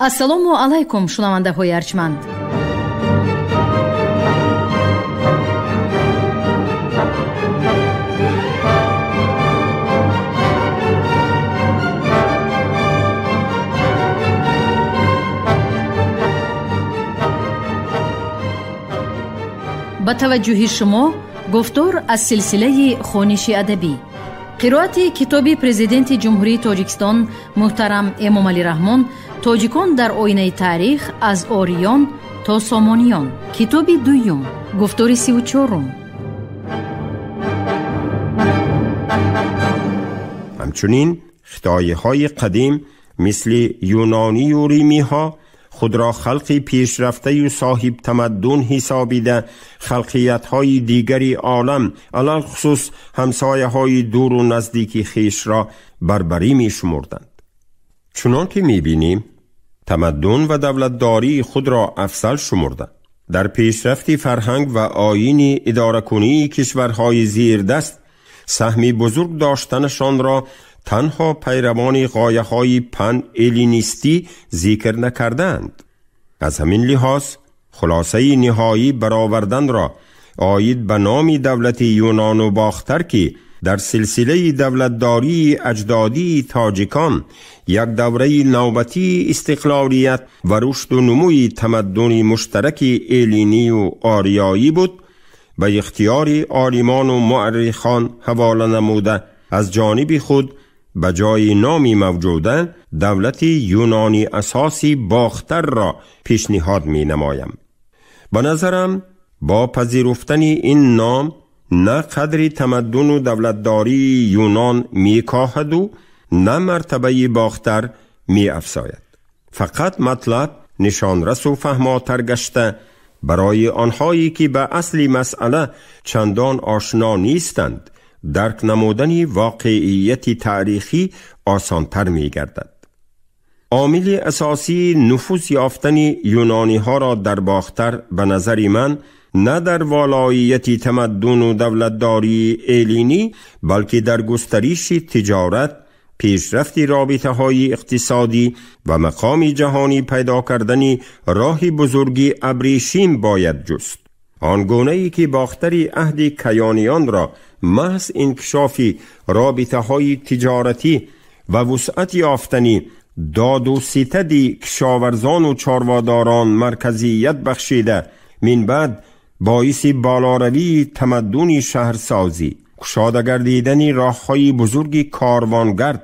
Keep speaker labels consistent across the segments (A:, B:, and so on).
A: Ассалому алайкум, шунавандаҳои арҷманд. Ба таваҷҷӯҳи шумо гуфтор аз силсилаи хониши адабӣ. Қироати китоби Президенти Ҷумҳурии Тоҷикистон муҳтарам Эмомалӣ Раҳмон «Тоҷикон дар оинаи таърих аз ориён то сомониён». Китоби дуюм, гуфтори 34-ум.
B: Ҳамчунин хитоиҳои қадим мисли юнонию римиҳо худро халқи пешрафтаю соҳибтамаддун ҳисобида, халқиятҳои дигари олам, алалхусус ҳамсояҳои дуру наздики хешро барбарӣ мешумурданд. Чунон ки мебинем, тамаддун ва давлатдории худро афзал шумурданд. Дар пешрафти фарҳанг ва оини идоракунии кишварҳои зирдаст саҳми бузург доштанашонро танҳо пайравони ғояҳои пан-эллинистӣ зикр накардаанд. Аз ҳамин лиҳоз хулосаи ниҳоӣ бароварданро оид ба номи давлати юнону бохтар, ки дар силсилаи давлатдории аҷдодии тоҷикон як давраи навбатии истиқлолият ва рушду нумӯи тамаддуни муштараки эллинию ориёӣ буд, ба ихтиёри олимону муаррихон ҳавола намуда, аз ҷониби худ ба ҷои номи мавҷуда давлати юнони асоси бохтарро пешниҳод менамоям. Ба назарам, бо пазируфтани ин ном на қадри тамаддуну давлатдории юнон мекоҳаду на мартабаи бохтар меафзояд. Фақат матлаб нишонрасу фаҳмотар гашта, барои онҳое ки ба асли масъала чандон ошно нестанд, дарк намудани воқеияти таърихӣ осонтар мегардад. Омили асосии нуфуз ёфтани юнониҳоро дар бохтар ба назари ман на дар волоияти тамаддуну давлатдории эллинӣ, балки дар густариши тиҷорат, пешрафти робитаҳои иқтисодӣ ва мақоми ҷаҳонӣ пайдо кардани роҳи бузурги абрешим бояд ҷуст. Он гунае ки бохтари аҳди каёниёнро маҳз инкишофи робитаҳои тиҷоратӣ ва вусъат ёфтани доду ситади кишоварзону чорводорон марказият бахшида, минбаъд боиси болоравии тамаддуни шаҳрсозӣ, кушода гардидани роҳҳои бузурги корвонгард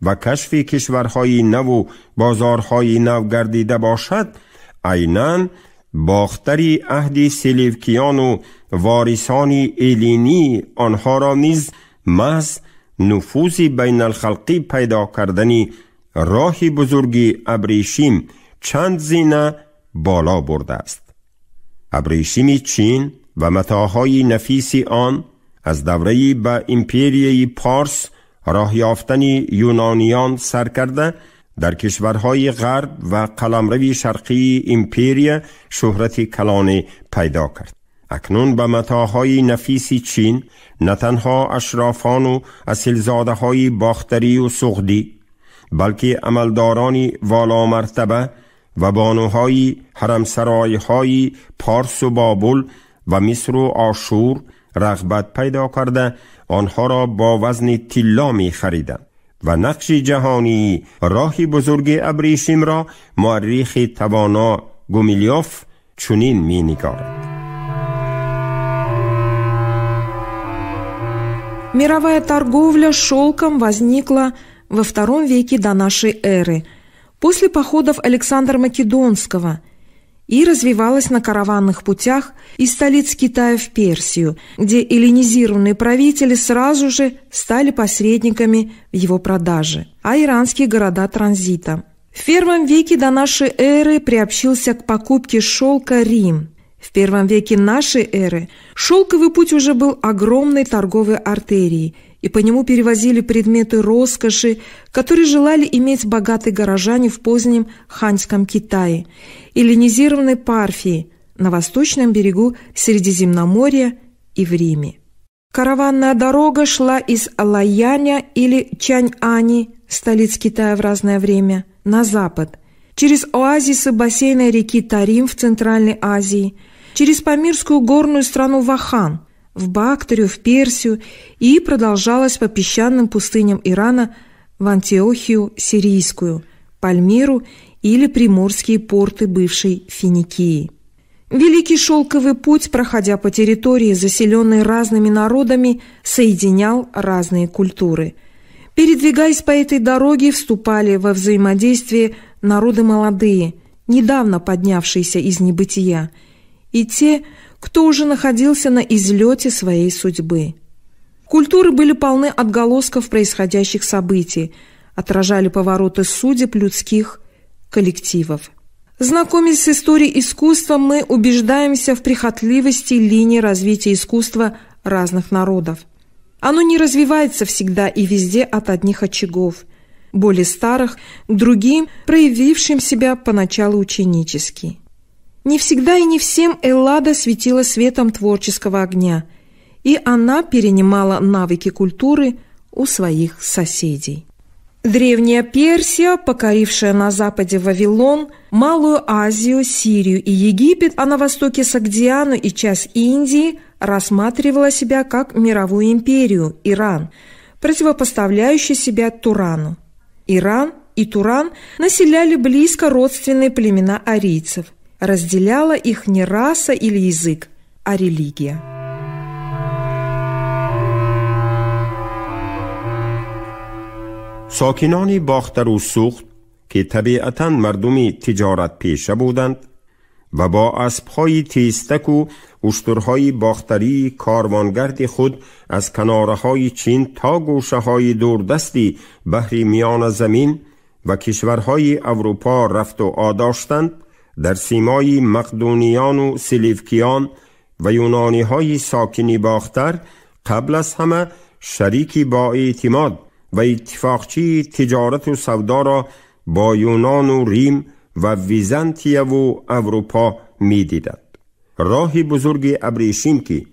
B: ва кашфи кишварҳои наву бозорҳои нав гардида бошад, айнан бохтари аҳди селевкиёну ворисони эллинӣ онҳоро низ маҳз нуфузи байналхалқӣ пайдо кардани роҳи бузурги абрешим чанд зина боло бурдааст. Абрешими чин ва матоъҳои нафиси он аз давраи ба империяи парс роҳ ёфтани юнониён сар карда, дар кишварҳои ғарб ва қаламрави шарқии империя шӯҳрати калоне пайдо кард. Акнун ба матоъҳои нафиси чин на танҳо ашрофону асилзодаҳои бохтарию суғдӣ, балки амалдорони воломартаба ва бонуҳои ҳарамсароиҳои парсу бобул ва мисру ошур рағбат пайдо карда, онҳоро бо вазни тилло мехариданд ва нақши ҷаҳонии роҳи бузурги абрешимро муаррихи тавоно Гумилёв чунин менигорад.
C: Мировая торговля шелком возникла во втором веке до нашей эры, после походов Александра Македонского, и развивалась на караванных путях из столиц Китая в Персию, где эллинизированные правители сразу же стали посредниками в его продаже, а иранские города транзита. В первом веке до нашей эры приобщился к покупке шелка Рим. В первом веке нашей эры шелковый путь уже был огромной торговой артерией, и по нему перевозили предметы роскоши, которые желали иметь богатые горожане в позднем ханьском Китае, эллинизированной Парфии, на восточном берегу Средиземноморья и в Риме. Караванная дорога шла из Лаяня или Чаньани, столиц Китая в разное время, на запад, через оазисы бассейна реки Тарим в Центральной Азии, через Памирскую горную страну Вахан, в Бактрию, в Персию и продолжалась по песчаным пустыням Ирана в Антиохию Сирийскую, Пальмиру или приморские порты бывшей Финикии. Великий шелковый путь, проходя по территории, заселенной разными народами, соединял разные культуры. Передвигаясь по этой дороге, вступали во взаимодействие народы молодые, недавно поднявшиеся из небытия, и те, кто уже находился на излете своей судьбы. Культуры были полны отголосков происходящих событий, отражали повороты судеб людских коллективов. Знакомясь с историей искусства, мы убеждаемся в прихотливости линии развития искусства разных народов. Оно не развивается всегда и везде от одних очагов, более старых, к другим, проявившим себя поначалу ученически. Не всегда и не всем Эллада светила светом творческого огня, и она перенимала навыки культуры у своих соседей. Древняя Персия, покорившая на западе Вавилон, Малую Азию, Сирию и Египет, а на востоке Согдиану и часть Индии, рассматривала себя как мировую империю – Иран, противопоставляющую себя Турану. Иран и Туран населяли близко родственные племена арийцев. Разделяла их не раса или язык, а религия.
B: ساکنان باختر و سوخت که طبیعتاً مردمی تجارت پیشه بودند و با اسب‌های تیزتک و اشترهای باختری کاروانگرد خود از کناره‌های چین تا گوشه‌های دوردستی بحر میان زمین و کشورهای اروپا رفت و آداشتند، در سیمای مقدونیان و سلیوکیان و یونانی‌های ساکنی باختر قبل از همه شریکی با اعتماد و اتفاقچی تجارت و سودا را با یونان و ریم و ویزانتیه و اروپا می دیدند. راه بزرگ ابریشم که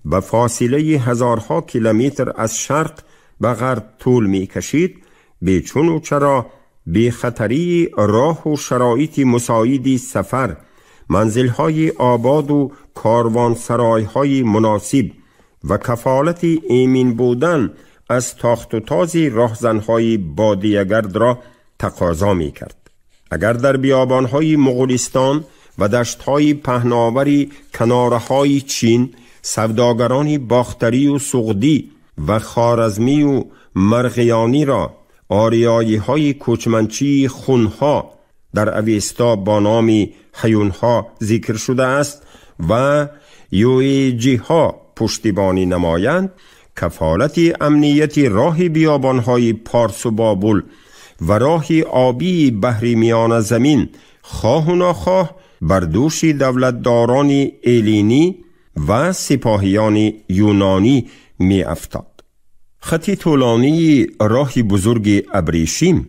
B: به فاصله هزارها کیلومتر از شرق به غرب طول می کشید، بیچون و چرا بی خطری راه و شرایط مساعد سفر، منزلهای آباد و کاروانسرایهای مناسب و کفالت ایمن بودن از تاخت و تاز راهزنهای بادیه‌گرد را تقاضا می کرد. اگر در بیابانهای مغولستان و دشتهای پهناوری کنارهای چین سوداگران باختری و سغدی و خوارزمی و مرغیانی را آریایی های کوچمنچی خونها در اوستا با نام حیونها ذکر شده است و یویجی ها پشتیبانی نمایند، کفالت امنیت راه بیابانهای پارس و بابل و راه آبی بحر میان زمین خواه و ناخواه بر دوش دولتداران ایلینی و سپاهیان یونانی می افتاد. خط طولانی راه بزرگ ابریشم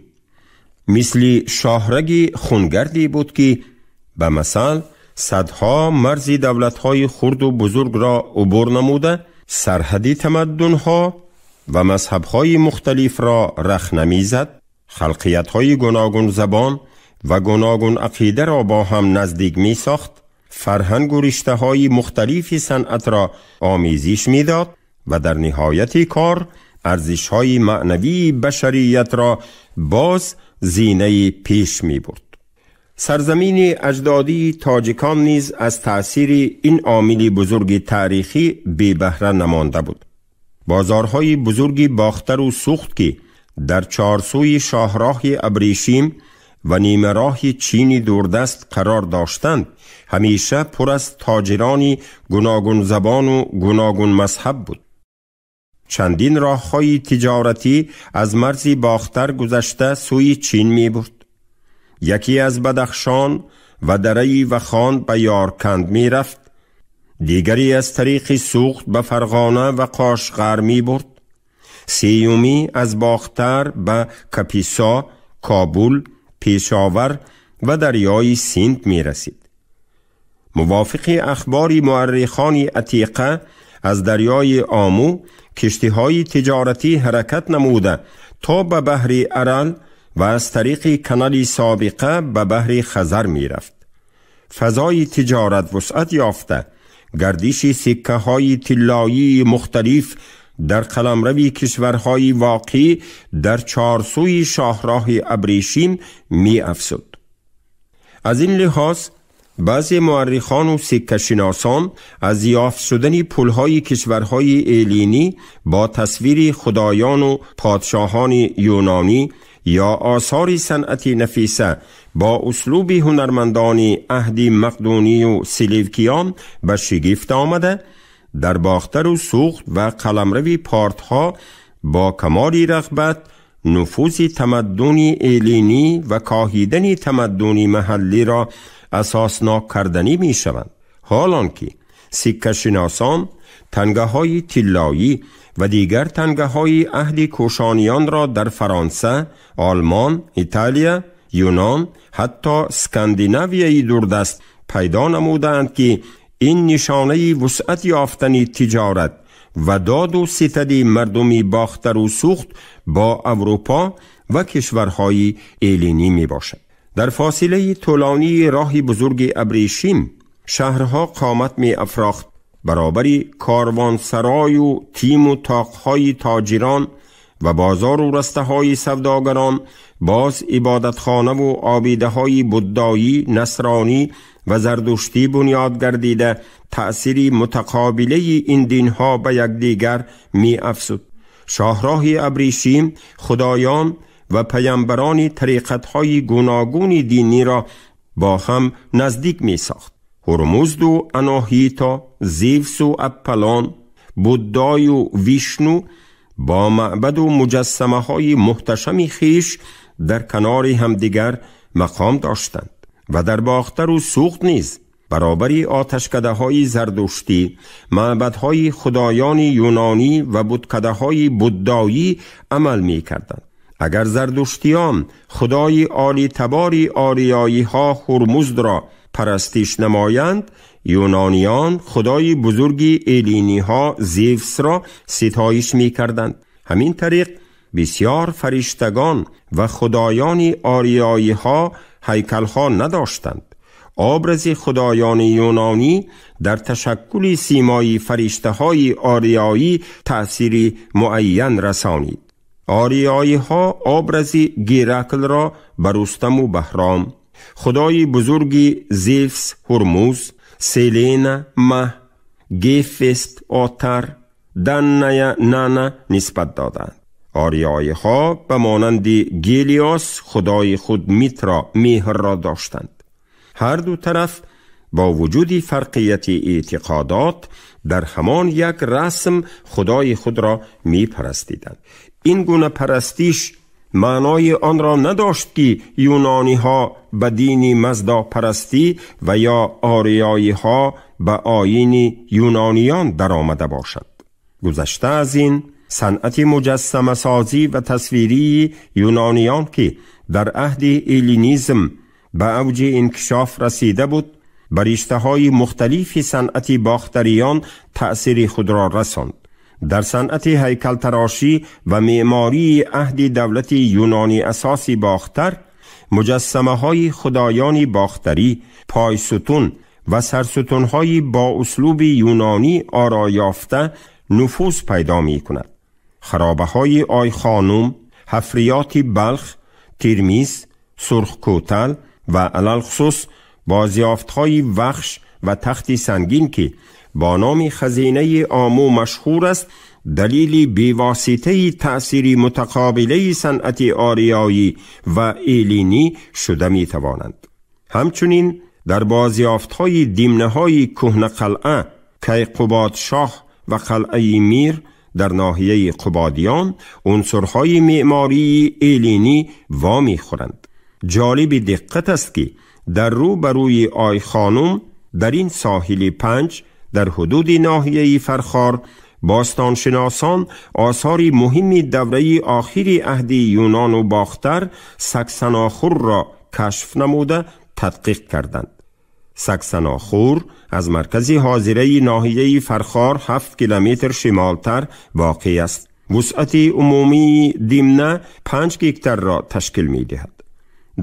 B: مثل شاهرگ خونگردی بود که به مثال صدها مرز دولت‌های خرد و بزرگ را عبور نموده، سرحدی تمدن‌ها و مذهب‌های مختلف را رخ نمی‌زد، خلقیت‌های گوناگون زبان و گوناگون عقیده را با هم نزدیک می‌ساخت، فرهنگ و رشته‌های مختلف صنعت را آمیزش می‌داد و در نهایت کار ارزش‌های معنوی بشریت را باز زینه پیش می‌برد. سرزمین اجدادی تاجیکان نیز از تأثیر این عامل بزرگ تاریخی بی بهره نمانده بود. بازارهای بزرگ باختر و سوخت که در چارسوی شاهراه ابریشم و نیمه راه چین دوردست قرار داشتند، همیشه پر از تاجران گوناگون زبان و گوناگون مذهب بود. چندین راه‌های تجارتی از مرز باختر گذشته سوی چین می برد. یکی از بدخشان و دره وخان به یارکند می رفت، دیگری از طریق سوخت به فرغانه و قاشقر می برد، سیومی از باختر به کپیسا، کابل، پیشاور و دریای سیند می رسید. موافق اخبار مورخان عتیقه از دریای آمو کشتی‌های تجارتی حرکت نموده تا به بحر ارال و از طریق کانال سابقه به بحر خزر می رفت. فضای تجارت وسعت یافته، گردش سکه های طلایی مختلف در قلمرو کشورهای واقع در چارسوی شاهراه ابریشم می افزود. از این لحاظ بعضی مورخان و سکه شناسان از یافت شدن پولهای کشورهای ایلینی با تصویر خدایان و پادشاهان یونانی یا آثار صنعت نفیسه با اسلوب هنرمندان عهد مقدونی و سلیوکیان به شگفت آمده، در باختر و سوخت و قلمرو پارتها با کمال رغبت نفوذ تمدن ایلینی و کاهیدن تمدن محلی را اساسناک کردنی می شوند. حالان که سکه شناسان تنگه های طلایی و دیگر تنگه های اهل کوشانیان را در فرانسه، آلمان، ایتالیا، یونان، حتی اسکاندیناویای دوردست پیدا نمودند که این نشانه وسعت یافتن تجارت و داد و ستد مردمی باختر و سوخت با اروپا و کشورهای ایلینی می باشد. در فاصله طولانی راه بزرگ ابریشم شهرها قامت می افراخت، برابر کاروانسرای و تیم و تاقهای تاجران و بازار و رسته های سوداگران، باز عبادتخانه و آبیده های بودایی، نصرانی و زردشتی بنیاد گردیده، تأثیر متقابله این دینها به یکدیگر می افزود. شاهراه ابریشم خدایان و پیامبران طریقت‌های گوناگون دینی را با هم نزدیک می ساخت. هرمزد و اناهیتا، زیوس و اپلان، بودای و ویشنو با معبد و مجسمه های محتشم خیش در کنار همدیگر مقام داشتند و در باختر و سوخت نیز برابر آتشکده های زردشتی، معبدهای خدایان یونانی و بتکده های بودایی عمل می کردند. اگر زردشتیان خدای عالی تبار آریایی ها هرمزد را پرستش نمایند، یونانیان خدای بزرگ ایلینی ها زیوس را ستایش می کردند. همین طریق بسیار فرشتگان و خدایان آریایی ها هیکل ها نداشتند. آبرز خدایان یونانی در تشکل سیمای فرشته های آریایی تأثیر معین رسانید. آریایی ها آبرز گیرکل را بر رستم و بهرام، خدای بزرگ زیوس هرمز، سیلینا مه، گیفست آتر، دنیا نانا نسبت دادند. آریایی ها به مانند گیلیاس خدای خود میترا مهر را داشتند. هر دو طرف با وجود فرقیت اعتقادات در همان یک رسم خدای خود را می پرستیدند. این گونه پرستیش معنای آن را نداشت که یونانی ها به دین مزدا پرستی و یا آریایی ها به آیین یونانیان در آمده باشند. گذشته از این، صنعت مجسمه سازی و تصویری یونانیان که در عهد ایلینیزم به اوج انکشاف رسیده بود، بر رشته‌های مختلف صنعت باختریان تأثیر خود را رساند. در صنعت هیکل تراشی و معماری عهد دولت یونانی اساسی باختر، مجسمه های خدایان باختری، پای ستون و سرستون های با اسلوب یونانی آرا یافته نفوذ پیدا می کند. خرابه های آی خانم، حفریات بلخ، ترمیز، سرخ کوتل و علالخصوص بازیافت های وخش و تخت سنگین که با نام خزینه آمو مشهور است، دلیل بیواسطه تأثیر متقابله صنعت آریایی و ایلینی شده می توانند. همچنین در بازیافت های دیمنه های کهنه قلعه کیقباد شاه و قلعه میر در ناحیه قبادیان عنصرهای معماری ایلینی وامی خورند. جالب دقت است که در روبروی آی خانم در این ساحل پنج در حدود ناحیه فرخار باستانشناسان آثار مهم دوره آخر عهد یونان و باختر سکسناخور را کشف نموده تدقیق کردند. سکسناخور از مرکز حاضره ناحیه فرخار 7 کیلومتر شمالتر واقع است. وسعت عمومی دیمنه 5 هکتار را تشکیل می دهد.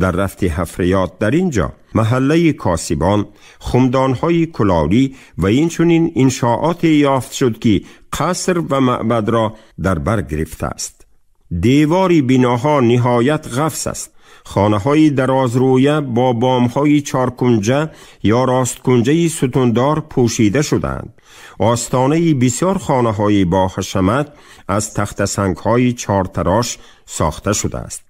B: در رفت حفریات در اینجا محله کاسبان، خمدانهای کلالی و اینچنین انشاءات یافت شد که قصر و معبد را در بر گرفته است. دیواری بناها نهایت غفص است. خانه های درازرویه با بام های چارکنجه یا راستکنجه ستوندار پوشیده شدند. آستانه بسیار خانه های با حشمت از تخت سنگ های چارتراش ساخته شده است.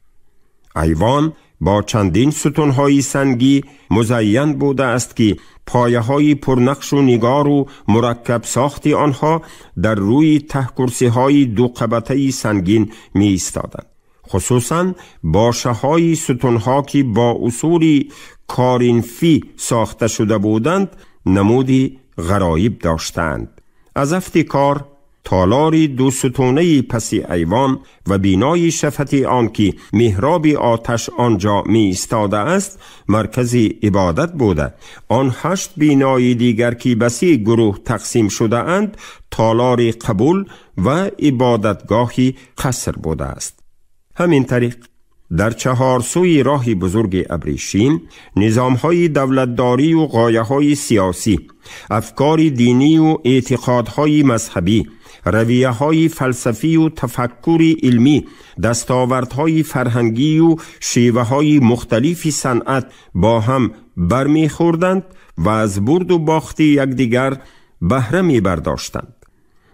B: ایوان با چندین ستونهای سنگی مزین بوده است که پایه های پرنقش و نگار و مرکب ساخت آنها در روی ته کرسی های دو قبطه سنگین می ایستادند. خصوصاً باشه های ستونها که با اصول کارینفی ساخته شده بودند نمودی غرایب داشتند. از افت کار تالار دو ستونه پسی ایوان و بینای شفت آن که محراب آتش آنجا می ایستاده است مرکز عبادت بوده. آن 8 بینای دیگر که بسی گروه تقسیم شده اند تالار قبول و عبادتگاه قصر بوده است. همین طریق در 4 سوی راه بزرگ ابریشیم نظام‌های دولتداری و غایه‌های سیاسی، افکار دینی و اعتقادهای مذهبی، رویه‌های فلسفی و تفکر علمی، دستاوردهای فرهنگی و شیوه‌های مختلف صنعت با هم برمی‌خوردند و از برد و باخت یکدیگر بهره می‌برداشتند.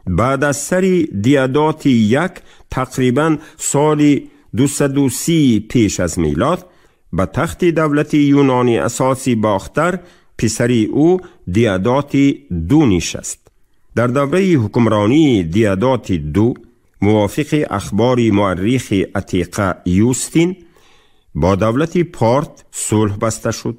B: بعد از سر دیادات 1 تقریباً سال 230 پیش از میلاد به تخت دولت یونانی اساسی باختر پسری او دیادات 2 نشست. در دوره حکمرانی دیادات 2 موافق اخبار مورخ عتیقه یوستین با دولت پارت صلح بسته شد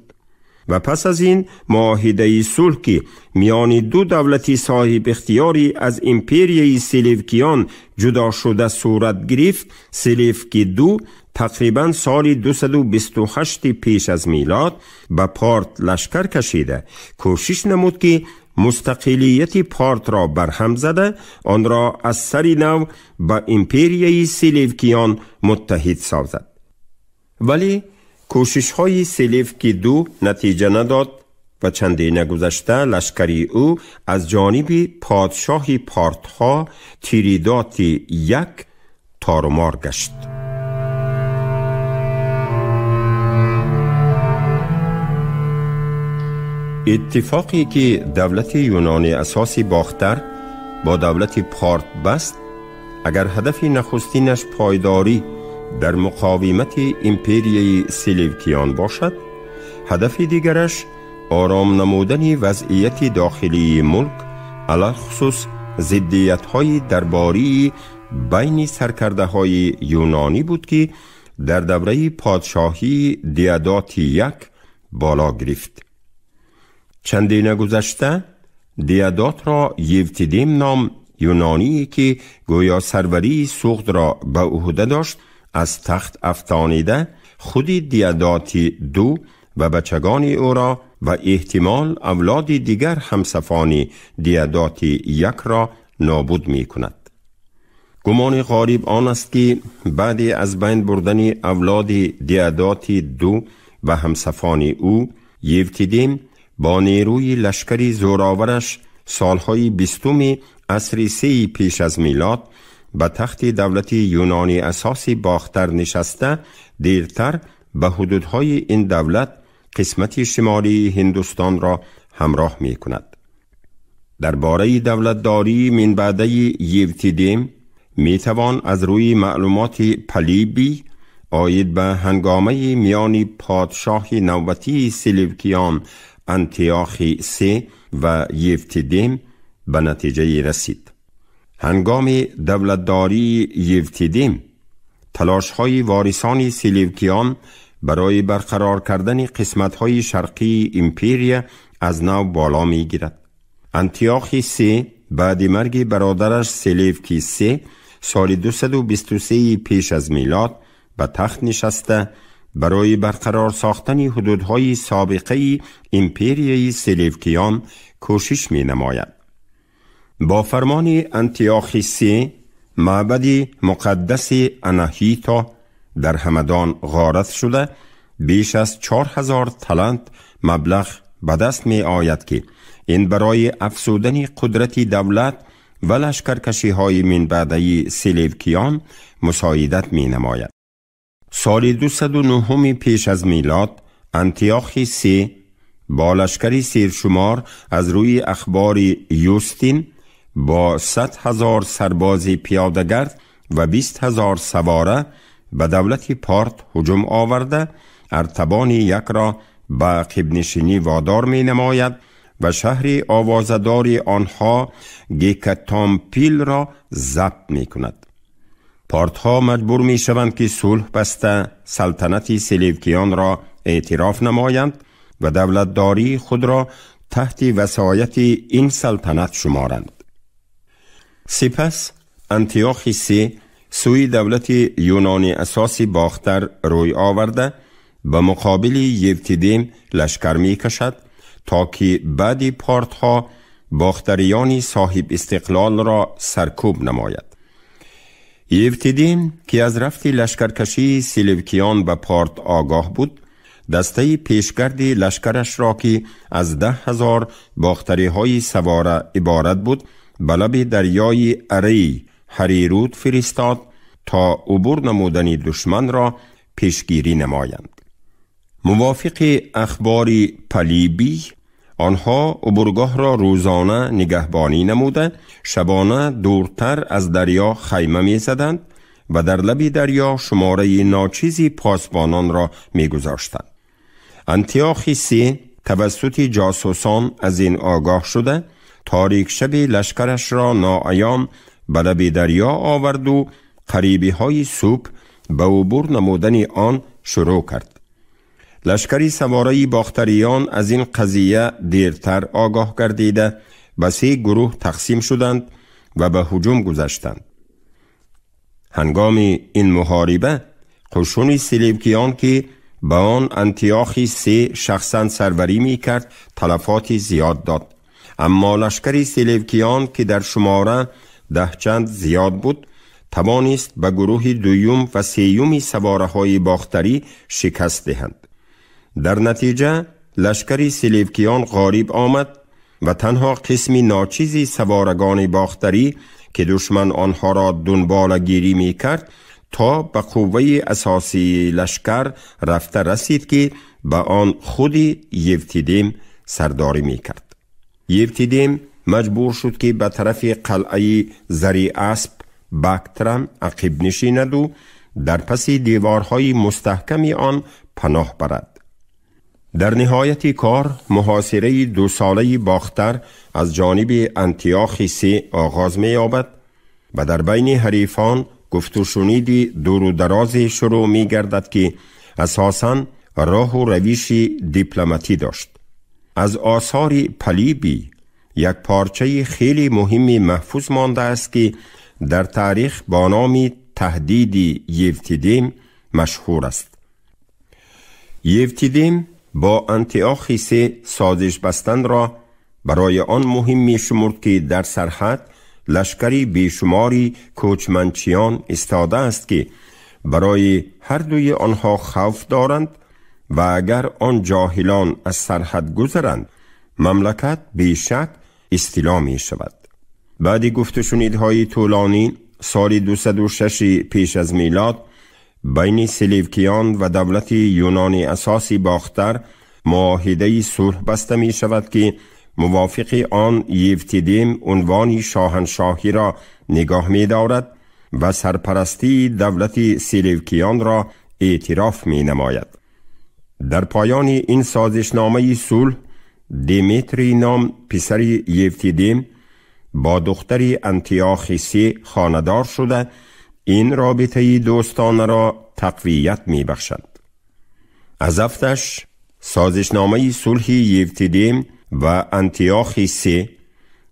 B: و پس از این معاهده صلح که میان دو دولت صاحب اختیاری از امپریای سلوکیان جدا شده صورت گرفت، سلوکی 2 تقریبا سال 228 پیش از میلاد به پارت لشکر کشیده کوشش نمود که مستقلیت پارت را برهم زده آن را از سر نو به امپریای سلوکیان متحد سازد. ولی کوشش های سلوکی 2 نتیجه نداد و چندی نگذشته لشکری او از جانب پادشاه پارت ها تیریدات 1 تارومار گشت. اتفاقی که دولت یونانی اساسی باختر با دولت پارت بست، اگر هدف نخستینش پایداری در مقاومت امپریای سلوکیان باشد، هدف دیگرش آرام نمودن وضعیت داخلی ملک، علی خصوص ضدیت‌های درباری بین سرکرده‌های یونانی بود که در دوره پادشاهی دیادات 1 بالا گرفت. چندی نگذشته دیادات را یوتیدیم نام یونانی که گویا سروری سوغد را به عهده داشت از تخت افتانیده خود دیادات 2 و بچگان او را و احتمال اولاد دیگر همصفان دیادات 1 را نابود می کند. گمان غریب آن است که بعد از بین بردن اولاد دیادات 2 و همصفان او، یوتیدیم با نیروی لشکری زورآورش سالهای 20 عصر 3 پیش از میلاد به تخت دولت یونانی اساسی باختر نشسته دیرتر به حدودهای این دولت قسمت شمالی هندوستان را همراه می کند. درباره دولتداری من بعده یوتیدیم می توان از روی معلومات پلیبی عاید به هنگامه میان پادشاه نوبتی سلوکیان انتیاخی 3 و یوتیدیم به نتیجه رسید. هنگام دولتداری یوتیدیم تلاش‌های وارثان سلوکیان برای برقرار کردن قسمت‌های شرقی امپریا از نو بالا می‌گیرد. انتیاخی 3 بعد مرگ برادرش سلوکی 3 سال 223 پیش از میلاد به تخت نشسته برای برقرار ساختن حدودهای سابقه امپریای سلوکیان کوشش می نماید. با فرمان انتیاخی 3 معبد مقدس اناهیتا در همدان غارت شده بیش از 4000 تالنت مبلغ به دست می آید که این برای افزودن قدرت دولت و لشکرکشی های منبعدی سلوکیان مساعدت می نماید. سال 209 پیش از میلاد انتیاخی سه با لشکری سیرشمار از روی اخبار یوستین با 100,000 سرباز پیاده‌گرد و 20,000 سواره به دولت پارت هجوم آورده ارتبان یک را به عقب نشینی وادار می نماید و شهر آوازدار آنها گیکتامپیل را ضبط می کند. پارت ها مجبور می شوند که صلح بسته سلطنت سلوکیان را اعتراف نمایند و دولتداری خود را تحت وصایت این سلطنت شمارند. سپس انتیاخی سه سوی دولت یونانی اساسی باختر روی آورده به مقابل یوتیدیم لشکر می کشد تا که بعد پارت ها باختریان صاحب استقلال را سرکوب نماید. یوتیدیم که از رفت لشکرکشی سلوکیان به پارت آگاه بود، دسته پیشگرد لشکرش را که از 10,000 باختری های سواره عبارت بود به لب دریای اری هریرود فرستاد تا عبور نمودن دشمن را پیشگیری نمایند. موافق اخبار پلیبی آنها عبورگاه را روزانه نگهبانی نموده شبانه دورتر از دریا خیمه می زدند و در لب دریا شماره ناچیزی پاسبانان را می گذاشتند. انتیاخی سه توسط جاسوسان از این آگاه شده تاریک شب لشکرش را ناعیان به لب دریا آورد و قریبی های صبح به عبور نمودن آن شروع کرد. لشکری سواره باختریان از این قضیه دیرتر آگاه گردیده به 3 گروه تقسیم شدند و به هجوم گذشتند. هنگام این محاربه قشون سلوکیان که به آن انتیاخی سه شخصا سروری می کرد تلفات زیاد داد، اما لشکری سلوکیان که در شماره 10 چند زیاد بود توانست به گروه دوم و سیوم سواره های باختری شکست دهند. در نتیجه لشکری سلوکیان غالب آمد و تنها قسمی ناچیزی سوارگان باختری که دشمن آنها را دنبال گیری می کرد تا به قوه اساسی لشکر رفته رسید که به آن خود یوتیدیم سرداری می کرد. یوتیدیم مجبور شد که به طرف قلعه زری اسب باکتران عقب نشیند و در پس دیوارهای مستحکم آن پناه برد. در نهایت کار محاصره 2 ساله باختر از جانب انتیاخی سه آغاز می یابد و در بین حریفان گفت و شنید دور و دراز شروع می گردد که اساساً راه و روش دیپلماتی داشت. از آثار پلیبی یک پارچه خیلی مهمی محفوظ مانده است که در تاریخ با نام تهدید یوتیدیم مشهور است. یوتیدیم با انتیاخی سه سازش بستن را برای آن مهم می شمرد که در سرحد لشکری بیشماری کوچمنچیان ایستاده است که برای هر دوی آنها خوف دارند و اگر آن جاهلان از سرحد گذرند مملکت بیشک استیلا می شود. بعد گفت و شنیدهای طولانی سال 206 پیش از میلاد بین سلوکیان و دولت یونانی اساسی باختر معاهده صلح بسته می شود که موافق آن یوتیدیم عنوان شاهنشاهی را نگاه می دارد و سرپرستی دولت سلوکیان را اعتراف می نماید. در پایان این سازشنامه صلح دیمیتری نام پسر یوتیدیم با دختر انتیاخیسی خانه‌دار شده این رابطه دوستانه را تقویت می بخشد. از افتش سازشنامه صلح یوتیدیم و انتیاخیسی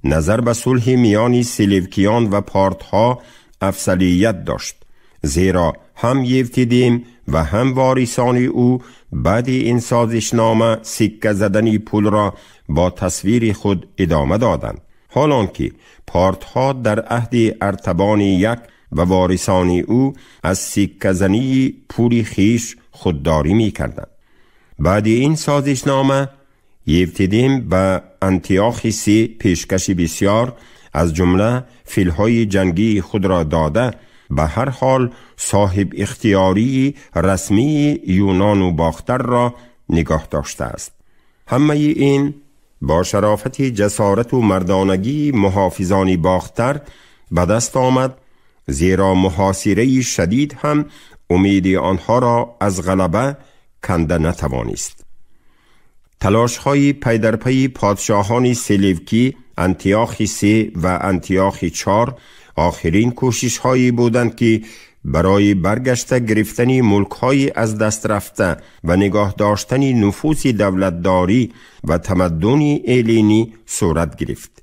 B: نظر به صلح میان سلوکیان و پارتها افضلیت داشت، زیرا هم یوتیدیم و هم وارثان او بعد این سازشنامه سکه زدن پول را با تصویر خود ادامه دادند حالان که پارتها در عهد ارتبان یک و وارثان او از سکه‌زنی پول خیش خودداری می کردند. بعد این سازشنامه یفتدیم به انتیاخ سه پیشکش بسیار از جمله فیلهای جنگی خود را داده به هر حال صاحب اختیاری رسمی یونان و باختر را نگاه داشته است. همه این با شرافت جسارت و مردانگی محافظان باختر به دست آمد، زیرا محاصره شدید هم امید آنها را از غلبه کنده نتوانست. تلاش‌های پی در پی پادشاهان سلیوکی، انتیاخ سه و انتیاخ 4 آخرین کوشش‌هایی بودند که برای برگشته گرفتن ملک‌های از دست رفته و نگاه داشتن نفوذ دولتداری و تمدن ایلینی صورت گرفت.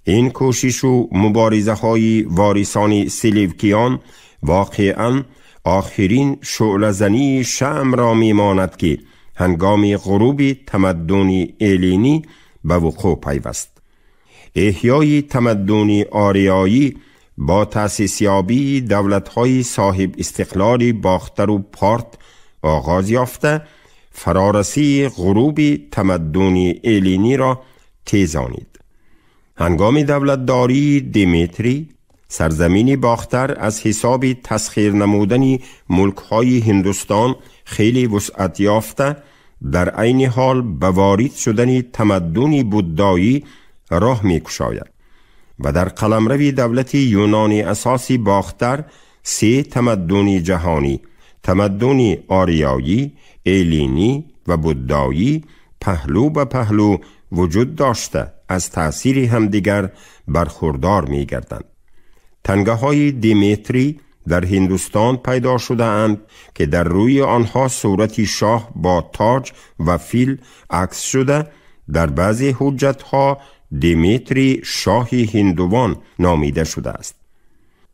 B: این کوشش و مبارزه‌های وارثان سلیوکیان واقعاً آخرین شعله‌زنی شمع را می‌ماند که هنگام غروب تمدن ایلینی به وقوع پیوست. احیای تمدن آریایی با تأسیس یابی دولت‌های صاحب استقلال باختر و پارت آغاز یافته، فرارسی غروب تمدن ایلینی را تیزانید. هنگام دولتداری دیمیتری، سرزمین باختر از حساب تسخیر نمودن ملک‌های هندوستان خیلی وسعت یافته، در عین حال به وارد شدن تمدن بودایی راه می‌کشاید و در قلمرو دولت یونانی اساسی باختر سه تمدن جهانی، تمدن آریایی، ایلینی و بودایی پهلو به پهلو وجود داشته از تأثیر همدیگر برخوردار می‌گردند. تنگه های دیمیتری در هندوستان پیدا شده اند که در روی آنها صورت شاه با تاج و فیل عکس شده، در بعضی حجت ها دیمیتری شاه هندوان نامیده شده است.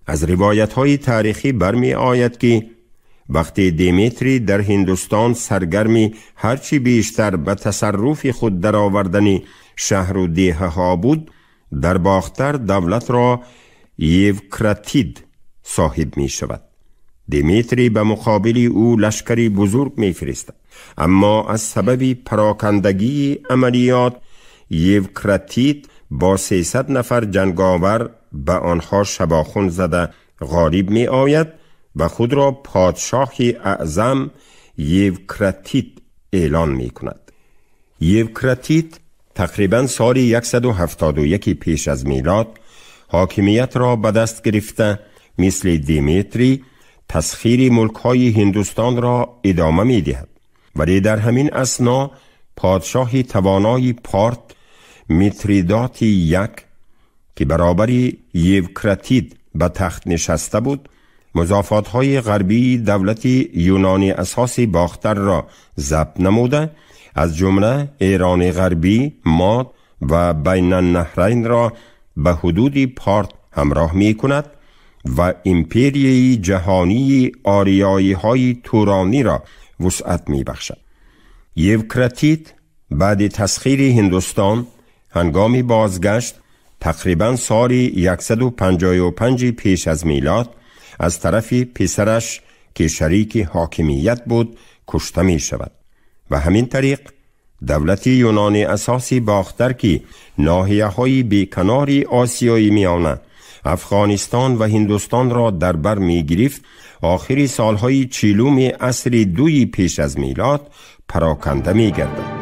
B: از روایت های تاریخی برمی آید که وقتی دیمیتری در هندوستان سرگرمی هرچی بیشتر به تصرف خود درآوردن شهر و دیه ها بود، در باختر دولت را یوکراتید صاحب می شود. دیمیتری به مقابل او لشکری بزرگ می فرستد، اما از سبب پراکندگی عملیات یوکراتید با 300 نفر جنگاور به آنها شباخون زده غالب می آید و خود را پادشاه اعظم یوکراتید اعلان می کند. یوکراتید تقریبا سال 171 پیش از میلاد حاکمیت را به دست گرفته، مثل دیمیتری تسخیر ملک‌های هندوستان را ادامه می دهد. ولی در همین اثنا پادشاه توانای پارت میتریدات یک که برابر یوکراتید به تخت نشسته بود، مضافات‌های غربی دولت یونانی اساس باختر را ضبط نموده، از جمله ایران غربی، ماد و بین النهرین را به حدود پارت همراه می کند و امپریای جهانی آریایی های تورانی را وسعت می بخشد. یوکراتید بعد تسخیر هندوستان هنگام بازگشت تقریبا سال 155 پیش از میلاد از طرف پسرش که شریک حاکمیت بود کشته می شود و همین طریق دولت یونان اساسی باختر که ناحیه های بیکنار آسیای میانه، افغانستان و هندوستان را در بر می گرفت، آخری سالهای 40 عصر 2 پیش از میلاد پراکنده می گردد.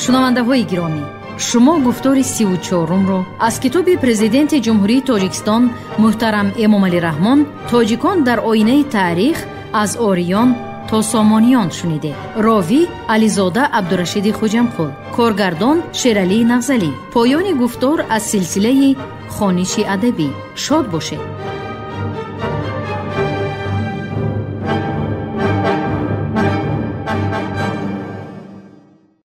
A: Шунавандаҳои гиромӣ, шумо гуфтори 34-умро аз китоби президенти Ҷумҳурии Тоҷикистон муҳтарам Эмомалӣ Раҳмон «Тоҷикон дар оинаи таърих аз ориён то сомониён» шунидед. Ровӣ Ализода Абдурашиди Хуҷамқул, коргардон Шералӣ Нағзалӣ. Поёни гуфтор аз силсилаи хониши адабӣ. Шод бошед.